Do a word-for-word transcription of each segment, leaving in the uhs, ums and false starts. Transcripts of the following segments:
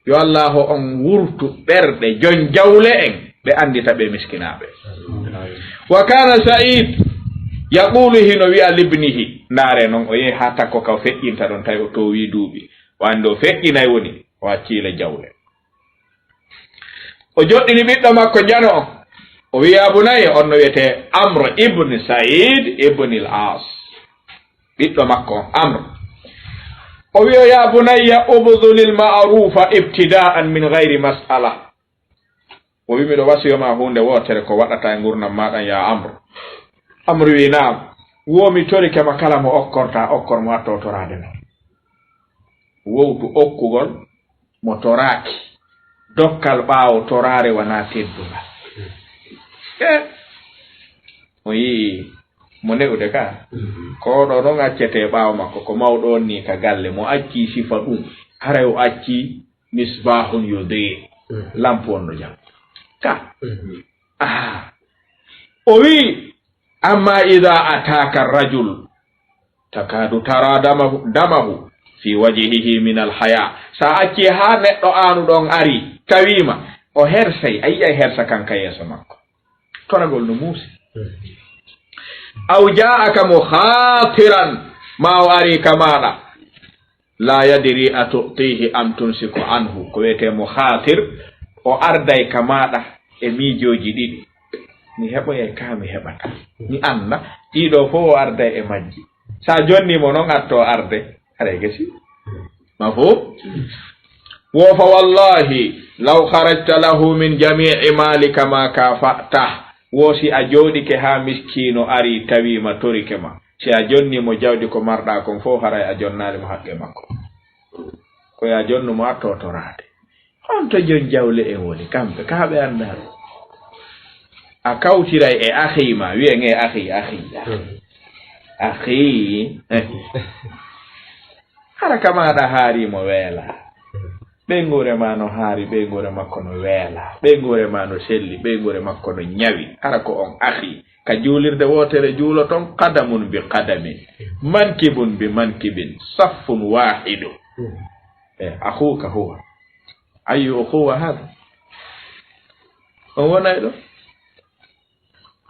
Yo Allaahu on wurtu ɓerɗe jon jawle en, ɓe anndita ɓe miskinaaɓe. Wa kana Sa'id yaqulu, hino wi'a libnihi, ndaare non, o yehi haa takko ka o feƴƴinta ɗon, tawi o toowii duuɓi. O anndi o feƴƴinay woni, o accii le jawle. O joɗɗini ɓiɗɗo makko jano on. O wi'i, "Ya bunayya," on no wi'etee Amr ibn Sa'id ibn al-As. Ɓiɗɗo makko on, Amr. O wi'i, "Ya bunayya, ubdhulil ma'rufa ibtida'an min ghayri mas'ala." O wi'i, "Miɗo wasiyo ma huunde wootere ko waɗata e ngurndan maa ɗan, ya Amr." Amr wi'i, "Naam." Wo mi torike ma kala mo okkorta, okkor mo atto toraade ma. Wowtu okkugol mo toraaki. Dokkal ɓaawo toraare wanaa teddungal. E, o yi'i mo ne'ude ka. Ko ɗo non accetee ɓaawo makko, ko mawɗo on nii ka galle, mo accii sifa ɗum. Haray o accii misbahun yudhi, lampu on no jam. Ka. Ah. O wi'i, "Amma idha ataka rajul takadu tara damahu, damahu fi wajhihi min al-haya." Sa acci haa neɗɗo aanu ɗon ari, tawiima, o hersay, a yi'ay hersa kan ka yeeso makko. Toragol no muusi. Aw ja'aka mukhatiran, ma o ari ka maaɗa. La yadri a tu'tihi am tumsiku anhu. Ko wiyetee mukhatir, o arday ka maaɗa e miijooji ɗiɗi. Mi heɓoyay ka mi heɓata. Mi annda, ɗiɗo fof o arday e majji. Sa jonni mo non atto arde, haray gasi. Mafhum? Wo fa wallahi, law kharajta lahu min jami'i malika ma kafa'tah. Wo si a jooɗike haa miskiino ari tawi ma torike ma. Si a jonni mo jawdi ko marɗa kon fof, haray a jonnaali mo haqqe makko. Ko ya jonnu mo atto toraade. Honto jon jawle en woni kamɓe? Ka ɓe anndaa. A kawtiray e akhi ma, wi'en e akhi, akhi. Akhi. Hara ka maaɗa haari mo weela. Ɓeynguure ma no haari, ɓeynguure makko no weela. Ɓeynguure ma no selli, ɓeynguure makko no ñawi. Hara ko on akhi. Ka juulirde wootere juuloton, qadamun bi qadamin, mankibun bi mankibin, saffun waahidu. E, akhuka huwa. Ayyu ukhuwa hada? On wonay ɗo?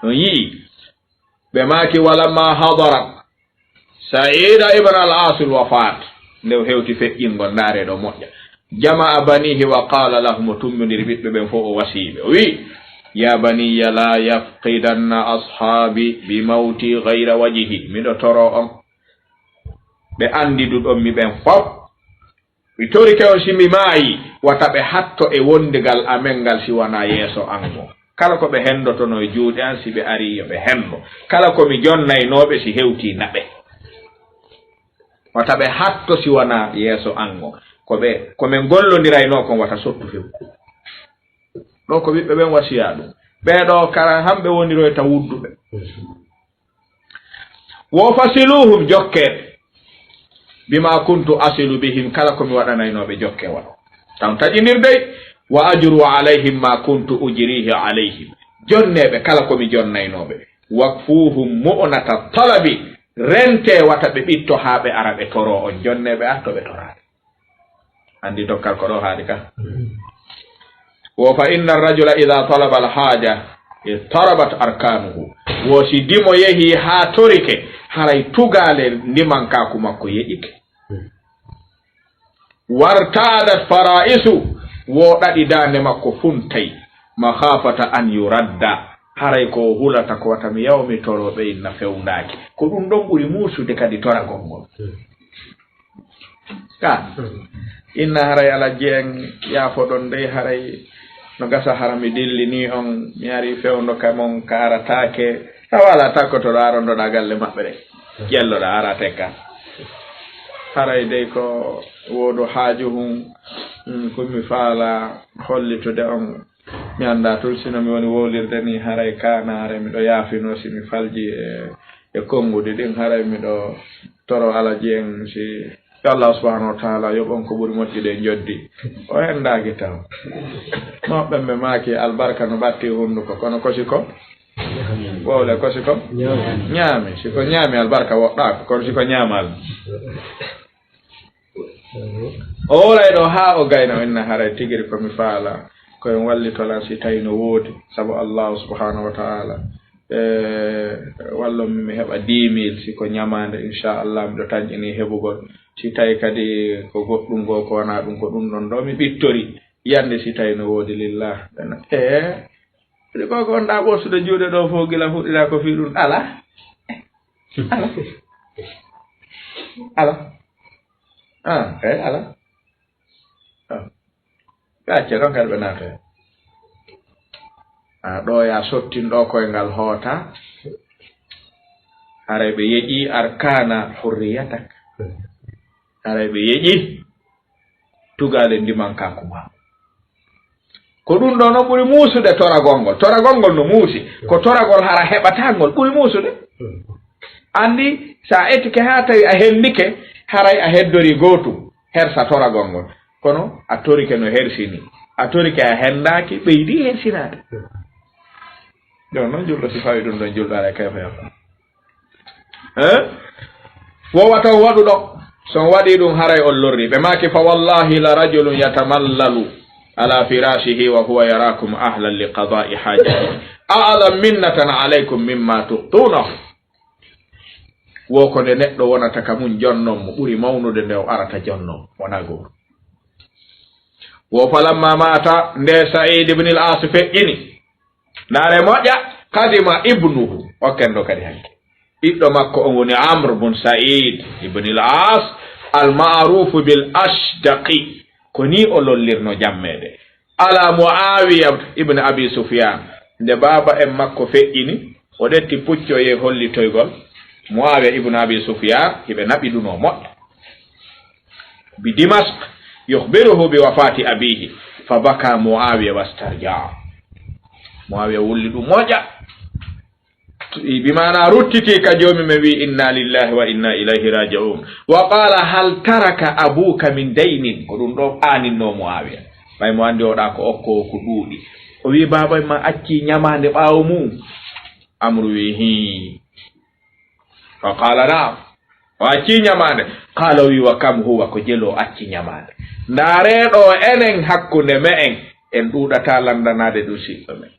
On yi'i? Ɓe maaki, walamma hadarat Sa'ida ibn al-As al-wafat, nde o hewti feƴƴingol, ndaare ɗo moƴƴa. Jama'a banihi wa qala lahum, o tummindiri ɓiɓɓe ɓen fof, o wasii ɓe. O wi'i, "Ya baniya, la yafqidanna ashabi bi mawti ghayra wajhi." Miɗo toro on, ɓe andiduɗon mi ɓen fof. Mi torike on, si mi maayi, wata ɓe hatto e wondigal amen ngal si wanaa yeeso an ngon. Kala ko ɓe hendotonoo e juuɗe an, si ɓe arii, yo ɓe hendo. Kala ko mi jonnaynoo ɓe, si hewtii na ɓe, wata ɓe hatto si wanaa yeeso an ngon. Ko ɓe, ko men gollondiraynoo kon, wata sottu few. Ɗo ko ɓiɓɓe ɓen wasiyaa ɗum. Ɓee ɗoo karan hamɓe woniroyta wudduɓe. Wo fasiluhum, jokkee ɓe. Bima kuntu asilu bihim, kala ko mi waɗanaynoo ɓe, jokkee waɗo. Tan taƴindir dey. Wa ajru alayhim ma kuntu ujrihi alayhim. Jonnee ɓe kala ko mi jonnaynoo ɓe. Wakfuhum mu'nata talabi, rentee wata ɓe ɓitto haa ɓe ara ɓe toroo on. Jonnee ɓe atto ɓe toraade. Anndi dokkal ko ɗo haali ka. Wo fa inna rajula idha talaba al-haja ittarabat arkanuhu. Wo si dimo yehi haa torike, haray tugaale ndimankaaku makko yeƴike. Warta'adat fara'isu, wo ɗaɗi daande makko funtay. Makhafata an yuradda, haray ko o hulata ko wata mi yaw mi toro ɓe inna fewndaaki. Ko ɗum ɗon ɓuri muusude kadi toragol ngol. Ka inna haray Alhaji en yaafoɗon dey, haray no gasa hara mi dillini on, mi ari fewndo ka mon ka arataake. Tawa ala takkotoɗo arondoɗa galle maɓɓe ɗe. Ƴelloɗa ara tekka. Haray dey ko woodo haaju hun, mm, ko mi faala hollitude on. Mi anndaa tun sino mi woni wowlirde ni, haray kaana, haray miɗo yaafinoo si mi falji e, e konnguɗi ɗin, haray miɗo toro Alhaji en si yo Allah subhanahu wa taala yoɓ on ko ɓuri moƴƴude e njoddi. O henndaaki taw. Mawɓe ɓe maaki albarka no ɓatti hunnduko, kono ko si ko wowle, ko si ko ñaami. Si ko ñaami albarka woɗɗaako, kono si ko ñaamaali. O wooray ɗo haa o gayna, o inna haray tigiri ko mi faala, ko en wallito lan si tawi no woodi, sabu Allaahu subhaanahu wa ta'aala, e, wallo mi heɓa dix mille, si ko ñamaande, inchallah, miɗo tanƴini heɓugol. Si tawi kadi ko goɗɗum goo, ko wanaa ɗum, ko ɗum ɗon ɗo mi ɓittori, yande si tawi no woodi lillah. Ɓe na, e, ɗi ko ko wonɗaa ɓoosude juuɗe ɗo fof gila fuɗɗiraa ko fii ɗum, ala. Ala. Ala. Ah, eyi, ala. Ah. Ɓe acca ɗon kadi ɓe naata heen. Ah, ɗo ya sottin ɗo koyngal hoota. Haray ɓe yeƴi arkana hurriyatak. Haray ɓe yeƴi tugaale ndimankaaku ma. Ko ɗum ɗo noon ɓuri muusude toragol ngol. Toragol ngol no muusi. Ko toragol hara heɓataa ngol ɓuri muusude. Anndi, so a etike haa tawi a henndike, haray a heddorii gootum. Hersa toragol ngol. Kono a torike no hersini. A torike a henndaaki, ɓeydii hersinaade. Ɗon noon julɗo si fawi ɗum ɗon julɗo alay kayfa yafa. Eh? Wowata on waɗu ɗo. So on waɗii ɗum haray on lorri. Ɓe maaki fa wallahi la rajulun yatamallalu ala firashihi wa huwa yarakum ahlan li qada'i hajati. A'zam minnatan alaykum mimma tu'tunahu. Wo ko nde neɗɗo wonata ka mum jonnon mo ɓuri mawnude nde o arata jonnon mo. Wonaa gooto. Wo falamma mata nde Sa'id ibn al-As feƴƴini. Ndaare moƴƴa, kadima ibnuhu. Okken ɗo kadi hanki. Ɓiɗɗo makko on woni Amr bun Sa'id ibn al-As, al-ma'rufu bil Ashdaqi. Ko ni o lollirno jammeede. Ala Muawiya ibn Abi Sufyan. Nde baaba en makko feƴƴini, o ƴetti pucci o yehi hollitoygol Muawiya ibn Abi Sufyan, hiɓe naɓi ɗum o moƴƴa. Bi Dimashq, yukhbiruhu bi wafati abihi, fa baka Muawiya wastarja. Muawiya wulli ɗum moƴƴa. Bi maana ruttiti ka joomi men wi, "Inna lillahi wa inna ilayhi raji'un." Wa qala, "Hal taraka abuka min daynin?" Ko ɗum ɗo aaninno Muawiya. Ɓay mo anndi oɗa ko okko ko ɗuuɗi. O wi, "Baaba ma acci ñamaande ɓaawo mum?" Amru wi, "Hii." Wa qala, "Na'am." O acci ñamaande. Qala wi, "Wa kam huwa?" Ko jelo acci ñamaande. Ndaare ɗo enen hakkunde me'en, en ɗuuɗata lanndanaade ɗum siɗɗo men.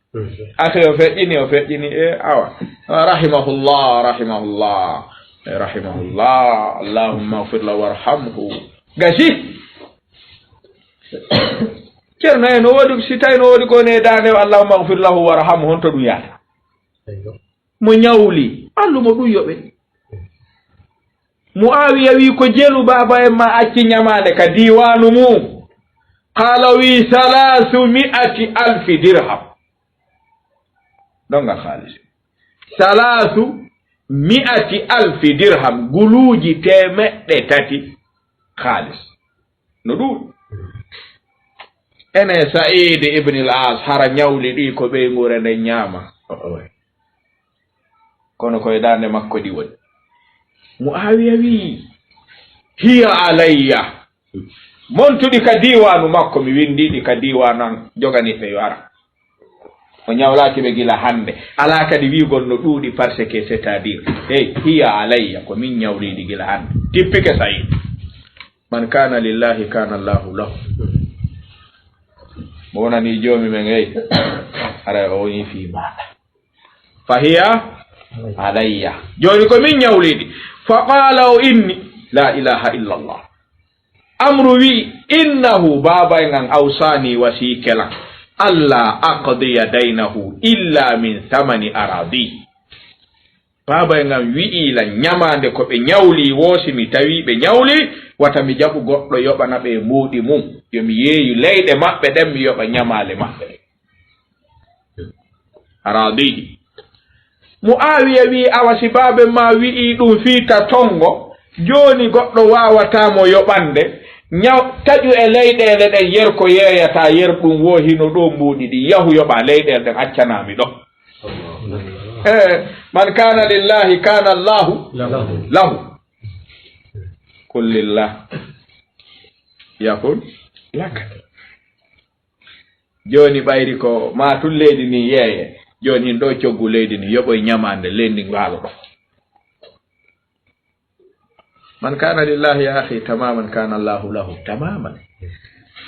Akhi o feƴƴini, o feƴƴini, e awa. Rahimahullah, rahimahullah. E rahimahullah. Allahumma ighfir lahu warhamhu. Gasi. Ceerno e no woodi, si tawi no woodi ko ne daande o, "Allahumma ighfir lahu warhamhu", honto ɗum yaata? Mo ñawli, allumo ɗum yoɓe. Muawiya wi, "Ko jelu baaba en ma acci ñamaande ka diiwaanu mum?" Qala wi, "Salasu mi'ati alfi dirham." Ɗon ngal haalis. "Salasu mi'ati alfi dirham, guluuji teemeɗɗe tati haalis." No ɗuuɗi. Ene Sa'id ibn al-As hara ñawli ɗi ko ɓeynguure nden ñaama. Kono koye daande makko ɗi woni. Muawiya wi, "Hiya alayya." Montuɗi ka diiwaanu makko, mi winndi ɗi ka diiwaanu an, jogani ɓe yo ara. O ñawlaaki ɓe gila hannde. Alaa kadi wi'ugol no ɗuuɗi, parce que, c'est-à-dire, hey, hiya alayya, ko min ñawliiɗi gila hannde. Tippike Sa'id. Man kana lillahi kana Allahu lahu. Mo wonani joomi men, hey, aray o woni fii maaɗa. Fa hiya alayya. Jooni ko min ñawliiɗi. Fa qala o inni, la ilaha illa Allah. Amru wi, "Innahu, baaba en an awsani wasiike lan, alla aqdiya daynahu illa min thamani aradi." Baaba en an wi'i lan ñamaande ko ɓe ñawli woo, si mi tawi ɓe ñawli, wata mi jaɓu goɗɗo yoɓana ɓe mbuuɗi mum. Yo mi yeeyu leyɗe maɓɓe ɗen, mi yoɓa ñamaale maɓɓe ɗen. Araadihi. Mu'aawiya wi'i, "Awa si baaben ma wi'i ɗum fii ta tongo, jooni goɗɗo waawataa mo yoɓande, ñaw-, taƴu e leyɗeele ɗen, yer ko yeeyataa, yer ɗum woo hino ɗoo mbuuɗi ɗi, yahu yoɓa leyɗeele ɗen, accanaa mi ɗoo." Eh, man kaana lillaahi kaana Allaahu lahu. Qul lillaah yakun lak. Jooni ɓayri ko maa tun leydi ndin yeeye. Jooni hin ɗoo coggu leydi ndin, yoɓoy ñamaande leydi ndin waalo ɗoo. Man kana lillahi ya akhi tamaman kana Allahu lahu tamaman.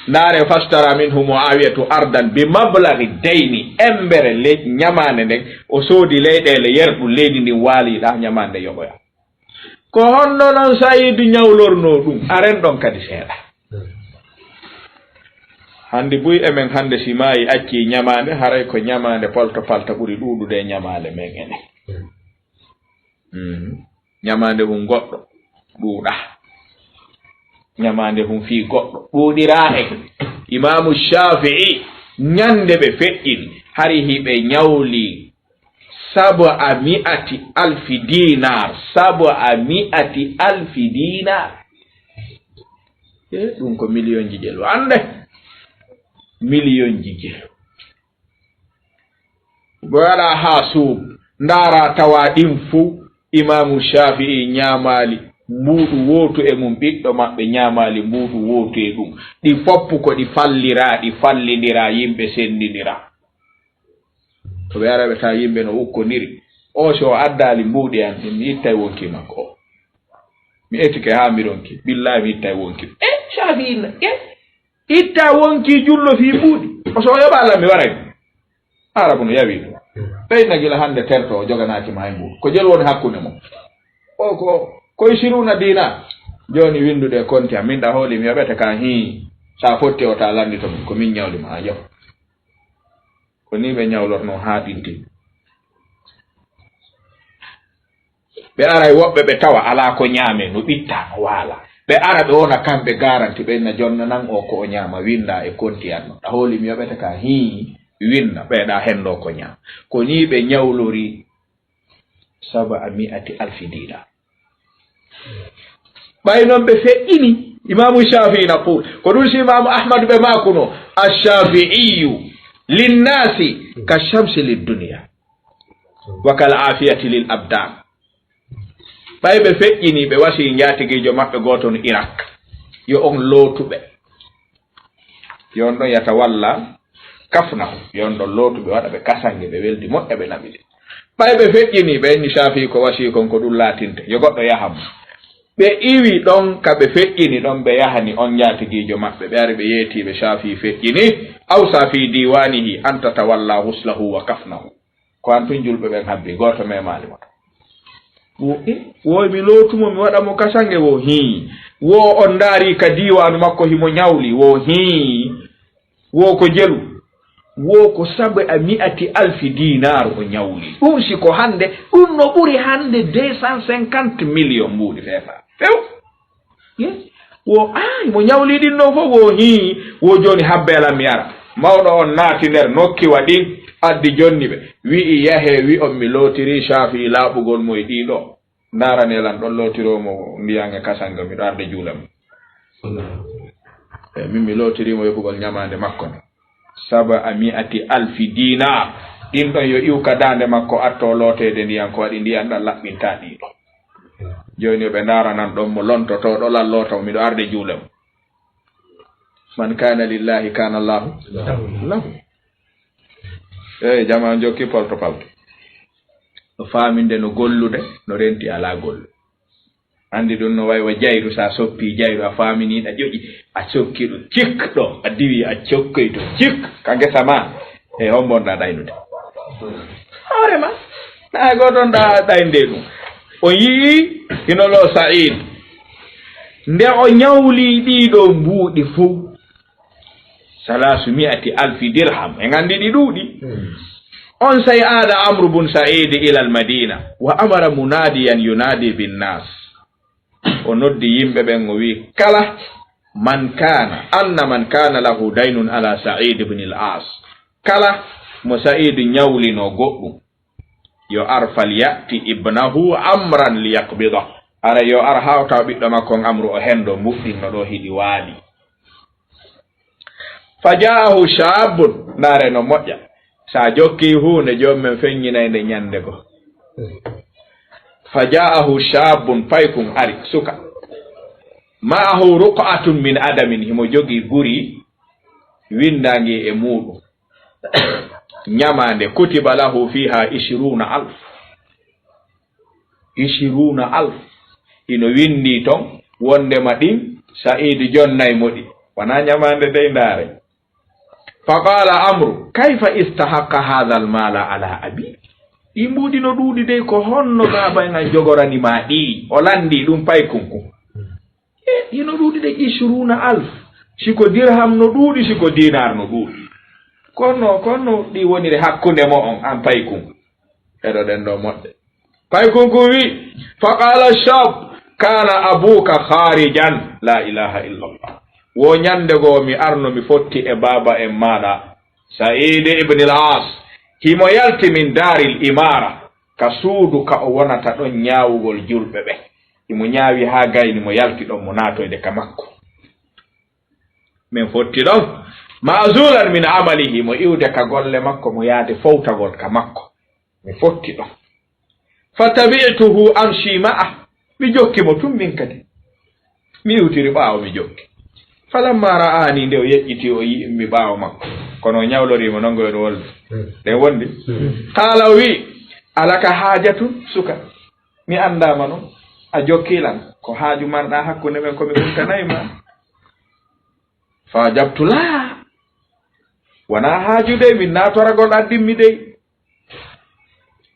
Ndaare, fashtara minhu Muawiyatu ardan bi mablaghi dayni, embere le-, ñamaande nden, o soodi leyɗeele yerɗum leydi ndin waaliɗa ñamaande yoɓoya. Ko honno non Sayidu ñawlornoo ɗum? Aren ɗon kadi seeɗa. Hannde buy emen hannde si maayi accii ñamaande, haray ko ñamaande polto palta ɓuri ɗuuɗude e ñamaale men enen. Mm. Ñamaande hun goɗɗo ɗuuɗa. Ñamaande hun fii goɗɗo ɗuuɗiraa en. Imaamu Shaafi'i ñande ɓe feƴƴini, hari hiɓe ñawli saba a mi'ati alfi dinar, saba a mi'ati alfi dinar. E ɗum ko miliyonji jelu. Annde miliyonji jelu. Ɓe waɗa haa suub, ndaara tawa ɗin fuu Imaamu Shaafi'i ñaamaali mbuuɗu wootu e mum, ɓiɗɗo maɓɓe ñaamaali mbuuɗu wootu e ɗum. Ɗi foppu ko ɗi falliraa, ɗi fallindiraa, yimɓe senndindiraa. To ɓe ara ɓe tawa yimɓe no ukkondiri, o si o addaali mbuuɗi an ɗin, mi ittay wonki makko o. Mi etike haa mi ronki, billahi mi ittay wonki. E Shaafi'i na, e Itta wonki jullo fii mbuuɗi. O so o yoɓa lammi waray. Arabu no yawi ɗum. Ɓeyna gila hannde terto o joganaaki ma hay mbuuɗu. Ko jelu woni hakkunde mon. O ko, ko ishiruuna dinar. Jooni winndude e konti am. Min ɗa hooli mi yoɓete ka hii. Sa fotti o ta lanndito min. Ko min ñawli ma. Ajo. Ko ni ɓe ñawlorno haa ɗinti. Ɓe aray woɓɓe ɓe tawa alaa ko ñaame, no ɓitta, no waala. Ɓe ara ɓe wona kamɓe garanti, ɓe na jonnanan o ko o ñaama, winda e konti an no. Ɗa hooli mi yoɓete ka hii, winda, ɓe ɗa hendo ko ñaama. Ko ni ɓe ñawlori saba a mi'ati alfi dinar. Ɓay non ɓe feƴƴini, Imaamu Shaafi'i na qul, ko ɗum si Imaamu Ahmad ɓe maakuno, "Ash-Shaafi'iyyu linnasi ka shamsi liddunya, wa kal afiyati lil abdan." Ɓay ɓe feƴƴini, ɓe wasi njaatigiijo maɓɓe gooto no Irak, yo on lootu ɓe. Yo on ɗon yatawalla kafnahu, yo on ɗon lootu ɓe, waɗa ɓe kasange, ɓe weldi moƴƴa, ɓe naɓi ɗi. Ɓay ɓe feƴƴini, ɓe inni Shaafi'i ko wasii kon ko ɗum laatinte, yo goɗɗo yaha mo. Ɓe iwi ɗon ka ɓe feƴƴini ɗon, ɓe yahani on njaatigiijo maɓɓe, ɓe ari ɓe yeetii ɓe Shaafi'i feƴƴini, awsa fi diwanihi an tatawalla ghuslahu wa kafnahu. Ko an tun julɓe ɓen habbi, gooto memaali mo. Wo, e, wo mi lootu mo, mi waɗa mo kasange, wo hii. Wo on ndaari ka diiwaanu makko himo ñawli, wo hii. Wo ko jelu. Wo ko saba a mi'ati alfi dinar o ñawli. Ɗum si ko hannde, ɗum no ɓuri hannde deux cent cinquante millions mbuuɗi feefa. Few. Ye? Wo, aay, mo ñawli ɗin ɗon fof, wo hii, wo jooni habbe alam mi ara. Mawɗo on naati nder nokki wa ɗin, addi jonni ɓe. Wi'i, "Yahee, wi'on mi lootiri Shaafi'i laaɓugol mo e ɗiɗo. Ndaarane lan ɗon lootiroo mo ndiyan e kasange, miɗo arde juula mo." E min mi lootirii mo yoɓugol ñamaande makko nde. Saba a mi'ati alfi dinar. Ɗin ɗon yo iw ka daande makko, atto looteede ndiyan, ko waɗi ndiyan ɗan laɓɓintaa ɗiɗo. Jooni yo ɓe ndaaranan ɗon mo lontotooɗo lan loota mo, miɗo arde juule mo. Man kana lillahi kana Allahu lahu. Eey, jamaa jokki polto palto. No faaminde no gollude, no renti alaa gollu. Anndi ɗum no wayi wa jayru, sa soppi jayru, a faamini ɗa ƴoƴi, a sokki ɗo cik ɗo, a diwi, a cokkoy to cik, ka ngesa ma, e hombo nda ɗaynude. Hoore ma, na hay gooto nda ɗaynde ɗum. O yi'i hino lo Sa'id. Nde o ñawli ɗiɗo mbuuɗi fow, salasu mi'ati alfi dirham. En anndi ɗi ɗuuɗi. Hmm. On say aada Amru bun Sa'id ila al-Madina, wa amara munadiyan yunadi bin nas. O noddi yimɓe ɓen, o wi'i, "Kala man kana, anna man kana lahu daynun ala Sa'id ibn al-As. Kala mo Sa'id ñawlino goɗɗum, yo ar falya'ti ibnahu Amran liyaqbida. Ara yo ar hawta ɓiɗɗo makko on Amru o hendo mbuɗɗinno ɗo hiɗi waali." Fa ja'ahu shabbun, ndaare no moƴƴa. Sa jokki huunde, joomum en feññinay nde ñande go. Fa ja'ahu shabbun, paykun ari, suka. Ma'ahu ruq'atun min adamin, himo jogi guri windaangi e muuɗum. Ñamaande, kutiba lahu fiha ishruna alf. Ishruna alf. Ino winndii toon wonndema ɗin Sa'iid jonnay mo ɗi. Wonaa ñamaande dey ndaare. Fa qaala Amru, kayfa istahaqqa haadha almaala ala abi? Ɗii mbuuɗi no ɗuuɗi dey, ko honno baaba en an jogorani ma ɗi? O lanndii ɗum paykunkun. E, hino ɗuuɗi de, ishruuna alf. Si ko dirham no ɗuuɗi, si ko dinar no ɗuuɗi. Kono, kono ɗi woniri hakkunde mo'on, an paykun. Eɗo ɗen ɗo moƴƴe. Paykun kun wi, fa qaala shab, kana abuka kharijan. La ilaha illallah. Wo ñande goo mi arno mi fotti e baaba en maaɗa, Sa'id ibn al-As. Himo yalti min daaril imaara, ka suudu ka o wonata ɗon ñaawugol julɓe ɓe. Himo ñaawi haa gayni mo yalti ɗon mo naatoyde ka makko. Min fotti ɗon. Ma'zulan min amalihi, mo iwde ka golle makko, mo yaade fowtagol ka makko. Mi fotti ɗon. Fatabi'tuhu amshi ma'a. Mi jokki mo tun min kadi. Mi iwtiri ɓaawo, mi jokki. Falamma ra'ani, nde o yeƴƴiti, o yi'i mi ɓaawo makko. Kono o ñawlorii mo non, ngo eɗo wolde. Ɗen wondi? Qaala, o wi'i, alaka haajatun, suka? Mi anndaama non. A jokkii lan. Ko haaju marɗaa hakkunde men, ko mi huntanayi ma? Fa ajabtu, laa. Wonaa haaju dey, min naatoragol addimmi dey.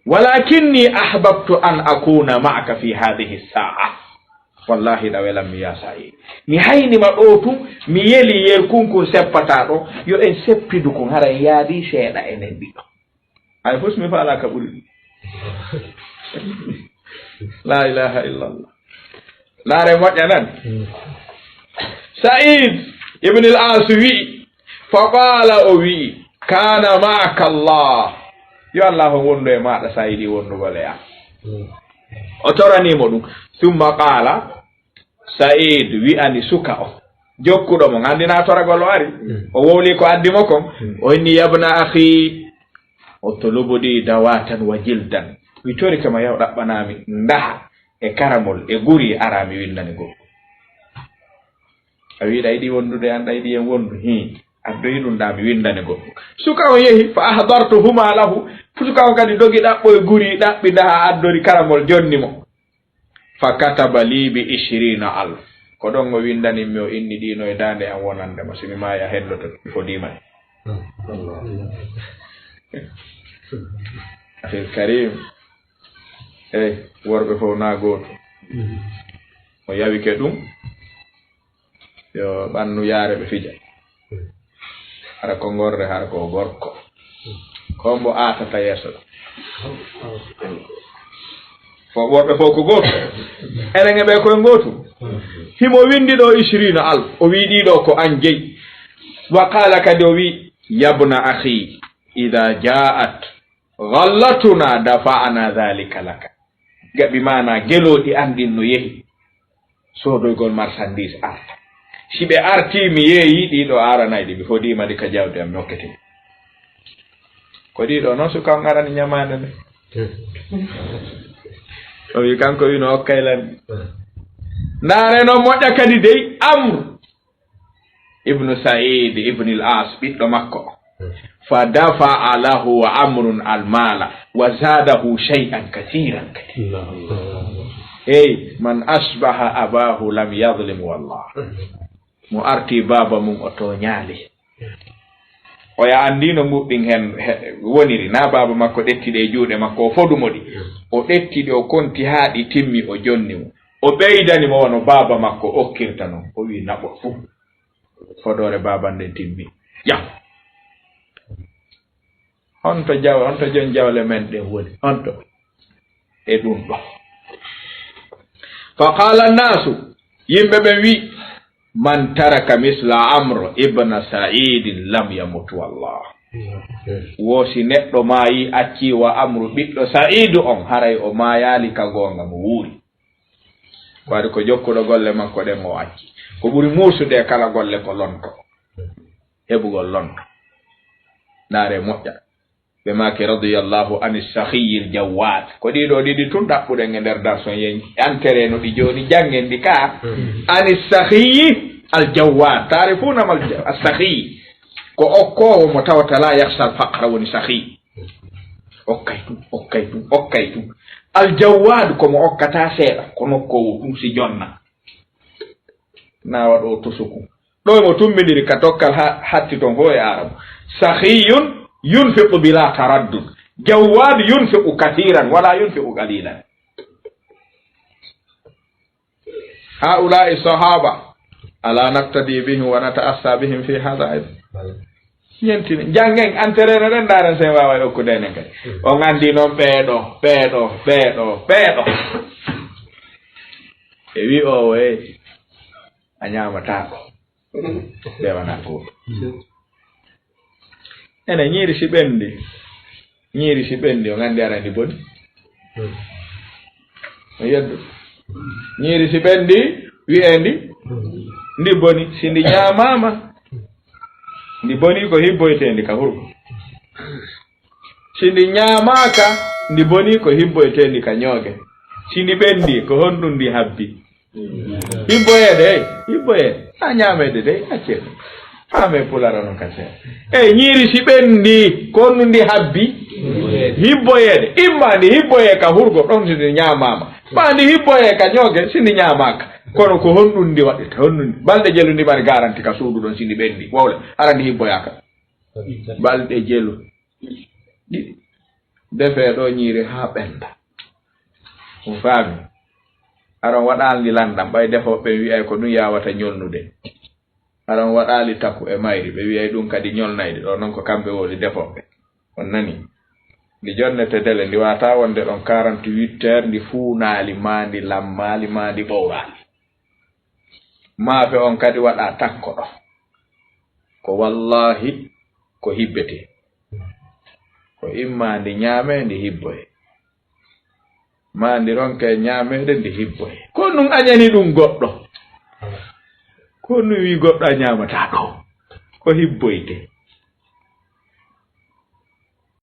Walakinni ahbabtu an akuna ma'aka fi hadhihi sa'a. Wallahi, ɗa welan mi, ya Sa'id. Mi hayni ma ɗo tun, mi yeli yerkun kun seppataa ɗo, yo en seppidu kun, hara en yaadii seeɗa enen ɗiɗo. Hay fus mi faalaa ka ɓuri ɗum. La ilaha illallah. Laare moƴƴa nan. Sa'id ibn al-As wi'i, fa qaala, o wi'i, kana ma'aka Allah. Yo Allah on wondu e maaɗa, Sa'idi, wondugol e an. O toranii mo ɗum. Summa qaala, Sa'id wi'ani suka o, jokkuɗo mo, nganndi naatoragol o ari. O wowli ko addi mo kon. O inni, yabna akhi, utlubu li dawatan wa jildan. Mi torike ma, yaw ɗaɓɓanaa mi ndaha e karamol e guri, ara mi winndane goɗɗum. A wi'i ɗa yiɗi wondude an, ɗa yiɗi en wondu, hii, addoyi ɗum ɗa, mi winndane goɗɗum. Suka on yehi, fa ahdartuhuma lahu. Suka on kadi dogi ɗaɓɓoy guri, ɗaɓɓi ndaha, addori karamol, jonni mo. Fa kataba li bi ishrina alf. Ko ɗon o winndani mi, o inni ɗiino e daande am wonande ma. Si mi maayi, a heddoto, mi fodii ma. Akhil Karim. Eey, worɓe fof naa gooto. O yawike ɗum, yo ɓannu yaare ɓe fija. Hara ko ngorre, hara ko gorko. Ko mbo aatata yeeso ɗo. Fo, worɓe fof ko gooto. Enen e ɓe koye ngootu. Himo winndi ɗo ishrina alf. O wii ɗiɗo ko an jeyi. Wa qaala kadi o wii, yabna akhi, ida jaat ghallatuna dafa'na dhalika laka. Gaɓi maana gelooɗi an ɗin no yehi soodoygol marchandise arta. Si ɓe artii, mi yeeyii ɗiɗo, aranay ɗi, mi fodii ma ɗi ka jawdi am, mi hokkete ɗi. Ko ɗiɗo noon suka on arani ñamaande nde. O wi kanko wi no okkay lan. Ndaare noon moƴƴa kadi dey, Amr ibnu Sa'id ibn al-As, ɓiɗɗo makko. Fa dafa'a lahu Amrun al-mala wa zadahu shay'an kathiran kadi. Allahu akbar. Hey, man ashbaha abahu lam yadhlim wallah. Mo arti baaba mum o tooñaali. Oya anndi no mbuɗɗin heen he-, woniri, na baaba makko ɗetti ɗe e juuɗe makko, o fodu mo ɗi. O ɗetti ɗe, o konti haa ɗi timmi, o jonni mo. O ɓeydani mo wano baaba makko okkirta non. O wi naɓo fuu. Fodoore baaba nden timmi. Yah. Honto jaw-, honto jon jawle men ɗen woni? Honto? E ɗum ɗo. Fa qaala annaasu, yimɓe ɓen wi, man taraka misla Amr ibn Sa'idin lam yamut wallah. Wo si neɗɗo maayi, accii wa Amru ɓiɗɗo Sa'idu on, haray o maayaali ka goonga, mo wuuri. Ko waɗi ko jokkuɗo golle makko ɗen o acci. Ko ɓuri muusude e kala golle ko lonto. Heɓugol lonto. Ndaare moƴƴa. Ɓe maaki radiyallahu ani sakhiyil jawwad. Ko ɗiɗo ɗiɗi tun ɗaɓɓuɗen e nder darson yen. Antere no ɗi jooni, janngen ɗi ka. Ani sakhiyi al jawwad. Taarifuuna mal ja-, as sakhiyi. Ko okkoowo mo tawata la yakhsha al faqra woni sakhiyi. Okkay tun, okkay tun, okkay tun. Aljawwaadu ko mo okkata seeɗa, ko nokkoowo tun si jonna. Na waɗoo tosoku. Ɗo mo tummbindiri ka tokkal ha-, hatti ton fof e Aarabu. Sakhiyun yunfiqu bila taraddud. Jawwaad yunfiqu kathiran wala yunfiqu qalilan. هؤلاء الصحابة ألا نقتدي بهم ونتأسى بهم في هذا أيضا؟ Yentini, janngen, entraîner ɗen, ndaaren sen waaway okkude enen kadi. On anndi noon ɓeeɗo, ɓeeɗo, ɓeeɗo, ɓeeɗo. E wi'oowo e a ñaamataa ko. Ɓe wonaa ko. Ene ñiiri si ɓenndi, ñiiri si ɓenndi, on anndi ara ndi boni. No yeddu. Ñiiri si ɓenndi, wi'ee ndi, ndi boni. Si ndi ñaamaama, ndi boni ko hibboyteendi ka hurgo. Si ndi ñaamaaka, ndi boni ko hibboyteendi ka ñooge. Si ndi ɓenndi, ko honɗum ndi habbi? Hibboyeede, ey, hibboyeede. A ñaameede dey, accee. Faamee Pulaar onon ka seeɗa. Ey, ñiiri si ɓenndi, ko honɗum ndi habbi? Hibboyeede. Imma ndi hibboyee ka hurgo, ɗon si ndi ñaamaama. Maa ndi hibboyee ka ñooge, si ndi ñaamaaka. Kono ko honɗum ndi waɗirta? Honɗum ndi? Balɗe jelu ndi mari garanti ka suudu ɗon si ndi ɓenndi. Wowle, hara ndi hibboyaaka. Balɗe jelu. Ɗiɗi. Defee ɗo ñiiri haa ɓennda. On faami? Aron waɗaali ndi lanndam, ɓay defooɓe ɓen wi'ay ko ɗum yaawata ñolnude. Aron waɗaali taku e mayri, ɓe wi'ay ɗum kadi ñolnayde. Ɗo non ko kamɓe woni defooɓe. On nani? Ndi jonnete dele, ndi waata wonde ɗon quarante-huit heures, ndi fuunaali, maa ndi lammaali, maa ndi ɓowraali. Maafe on kadi waɗa takko ɗo. Ko wallaahi ko hibbetee. Ko imma ndi ñaamee, ndi hibboyee. Maa ndi ronke ñaameede, ndi hibboyee. Ko ɗum añani ɗum goɗɗo. Ko ɗum wi goɗɗo a ñaamataa ɗo. Ko hibboytee.